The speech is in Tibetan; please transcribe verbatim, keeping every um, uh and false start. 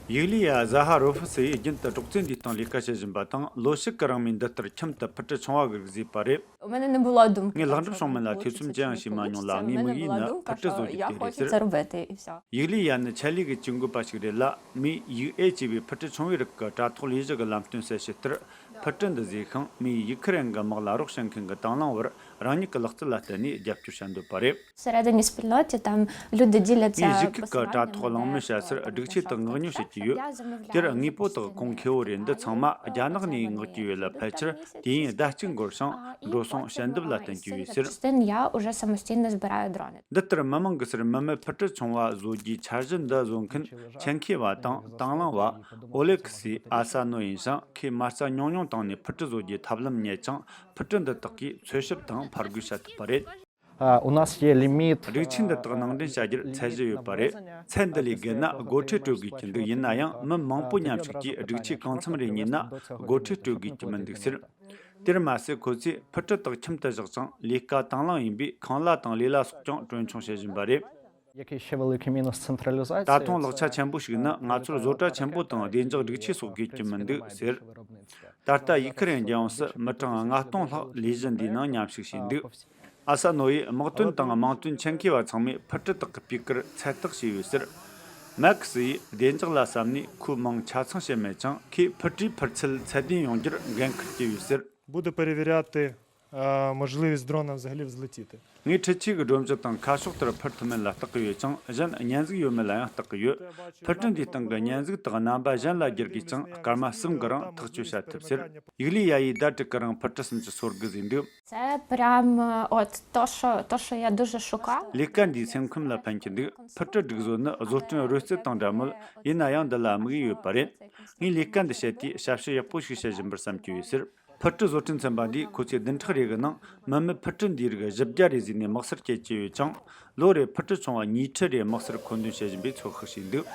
ཡུ་ལི་ཡ་ཟ་ཧ་རོ་ཧྥི་སི་ཡིས་རྒྱུན་དུ་སྲོག་རྩེད་འདིའི་སྟེང་ལས་ཀ་བྱེད་བཞིན་པ་དང་། ལོ་ཕྱེད་ཀྱི་རིང་མོའི་འདི་ལྟར་ཁྱིམ་དུ་ཕུ་དཀྲུག་ཆུང་བ་ཞིག་བཟོས་པ་རེད། ངས་ལེགས་འགྲུབ་བྱུང་མིན་ལ་ཐེ་ཚོམ་ཅི་ཡང་བྱས་མ་མྱོང་ལ། ངའི་དམིགས་ཡུལ་ནི་ཕུ་དཀྲུག་བཟོ་རྒྱུ་དེ་རེད་ཟེར། ཡུ་ལི་ཡ་ནི་ཆེད་ལས་ཀྱི་ཇུས་འགོད་པ་ཞིག་རེད་ལ། མིའི་ཡུག་ཨེ་ཅེས་པའི་ཕུ་དཀྲུག་ཆུང་བའི་རིགས་ཀྱི་དྲ་ཐོག་ལས་གཞི་གི་ལམ་སྟོན་གསལ་བཤད་ལྟར། ཕུ་དཀྲུག་འདི་བཟོས་ཤིང་། མིའི་ཡུ་ཁི་རན་གྱི་དམག་ལ་རོགས་བྱེད་མཁན་གྱི་དང་བླངས་བར་རང་ཉིད་ཀྱི་ལག་རྩལ་ལ་བརྟེན་ནས་རྒྱབ་སྐྱོར་བྱ་འདོད་པ་རེད། Всередині спільноті там люди діляться. ངས་གཞིས་ཁུལ་གྱི་དྲ་ཐོག་གླེང་མོལ་བྱ་སར་སྒྲིག་ཆས་དང་མངགས་ཉོ་བྱེད་ཀྱི་ཡོད། དེར་དངོས་པོ་དག་གོང་ཁེ་བོ་རེད། འདི་ཚང་མ་རྒྱ་ནག་ནས་མངགས་ཀྱི་ཡོད་ལ། ཕལ་ཆེར་དུས་ཡུན་ཟླ་གཅིག་འགོར་ཞིང་། འགྲོ་སོང་ཞལ་འདེབས་ལ་བརྟེན་གྱི་ཡོད་ཟེར། Частин я уже самостійно збираю дрони. འདི་ལྟར་མི་མང་གི་སར་མི་མེད་ཕུ་དཀྲུག་ཆུང་བ་བཟོ་རྒྱུའི་འཆར་གཞི་འདི་བཟོ་མཁན་ཆེད་མཁས་པ་དང་དང་བླངས་པ་ཨོ་ལེ་ཁི་སི་ཨ་ས་ནོ་ཡིན་ཞིང་། ཁོས་མ་རྩ་ཉུང་ཉུང་བཏང་ནས་ཕུ་དཀྲུག་བཟོ་རྒྱུའི་ཐབས་ལམ་རྙེད་ཅིང་། ཕུ་དཀྲུག་འདི་དག་གིས་འཚོལ་ཞིབ་དང་ཕར་རྒོལ་བྱ་ཐུབ་པ་རེད། А, у нас є ліміт. སྒྲིག་ཆས་འདི་དག་ནང་འདྲེན་བྱ་རྒྱུར་ཚད་གཞི་ཡོད་པ་རེད། ཚད་འདི་ལས་བརྒལ་ན་སྒོ་ཁྲལ་སྤྲོད་དགོས་ཀྱི་འདུག་ཡིན་ན་ཡང་། མི་མང་པོ་མཉམ་ཞུགས་ཀྱིས་སྒྲིག་ཆས་གང་འཚམ་རེ་རྙེད་ན་སྒོ་ཁྲལ་སྤྲོད་དགོས་ཀྱི་མི་འདུག་ཟེར། དེར་མ་ཟད། ཁོ་ཚོས་ཕུ་དཀྲུག་དག་ཁྱིམ་དུ་བཞག་ཅིང་། ལས་ཀ་དང་བླངས་ཡིན་པས། ཁང་གླ་དང་ལས་གླ་སོགས་ཀྱང་གྲོན་ཆུང་བྱེད་བཞིན་པ་རེད། Який ще великий мінус централізації. ད་དུང་ལེགས་ཆ་ཆེན་པོ་ཞིག་ནི། ང་ཚོར་བཟོ་གྲྭ་ཆེན་པོ་དང་བདེ་འཇགས་སྒྲིག་ཆས་སོགས་དགོས་ཀྱི་མི་འདུག་ཟེར། ད་ལྟ་ཡུ་ཁི་རན་རྒྱལ་ཡོངས་སུ་མི་གྲངས་ལྔ་སྟོང་ལྷག་ལས་གཞི་འདིའི་ནང་མཉམ་ཞུགས་བྱས་འདུག་ཨ་ས་ནོ་ཡིས་དམག་དོན་དང་དམངས་དོན་ཆེད་མཁས་པ་ཚང་མས་ཕུ་དཀྲུག་དག་གི་སྤུས་ཀར་ཚད་བརྟག་བྱས་ཡོད་ཟེར། མེག་སི་ཡིས་བདེ་འཇགས་ལ་བསམ་ནས་ཁོས་མིང་ཆ་ཚང་བཤད་མེད་ཅིང་། ཁོས་ཕུ་དཀྲུག་ཕུར་ཚད་ཚད་ལྡན་ཡོང་རྒྱུར་འགན་འཁུར་གྱི་ཡོད་ཟེར། Буду перевіряти, е, можливість дрона взагалі взлетіти. ངས་འཕྲུལ་ཆས་ཀྱི་སྒྲོམ་གཞི་དང་ཁ་ཕྱོགས་ལྟར་ཕུར་ཐུབ་མིན་ལ་བརྟག་གི་ཡོད་ཅིང་། གཞན་བརྙན་གཟུགས་ཡོད་མེད་ལ་ཡང་བརྟག་གི་ཡོད། ཕུར་དཀྲུག་འདིའི་སྟེང་གི་བརྙན་གཟུགས་དག་རྣམ་པ་གཞན་ལ་བསྒྱུར་དགོས་ཅིང་། སྐར་མ་གསུམ་གྱི་རིང་ཐག་གཅོད་བྱ་ཐུབ་ཟེར། ཡུ་ལི་ཡ་ཡིས་ཟླ་དྲུག་གི་རིང་ཕུར་དཀྲུག་སུམ་ཅུ་སོ་དགུ་བཟོས་འདུག Це прям, е, от то, що, то, що я дуже шукала. ལས་ཀ་འདིའི་སེམས་ཁམས་ལ་ཕན་གྱི་འདུག་ཕུར་དཀྲུག་སྒྲིག་བཟོ་ནི་བཟོ་སྐྲུན་རོལ་རྩེད་དང་འདྲ་མོད། ཡིན་ན་ཡང་འདི་ལ་དམིགས་ཡུལ་ཡོད་པ་རེད། ངས་ལས་ཀ་འདི་བྱས་དུས་ཞབས་ཞུ་ཡག་པོ་ཞིག་བྱེད་བཞིན་པར་བསམ་གྱི་ཡོད་ཟེར། ཕུར་དཀྲུག་བཟོ་སྐྲུན་ཚན་པ་འདིས་ཁོ་ཚོས་བདུན་ཕྲག་རེ་གི་ནང་མི་མེད་ཕུར་དཀྲུག་འདིའི་རིགས་བཞི་བརྒྱ་རེ་བཟོས་ནས་དམག་སར་སྐྱེལ་གྱི་ཡོད་ཅིང་། ལོ་རེར་ཕུར་དཀྲུག་ཆུང་བ་ཉིས་ཁྲི་རེ་དམག་སར་མཁོ་འདོན་བྱེད་བཞིན་པའི་ཚོད་དཔག་བྱས་འདུག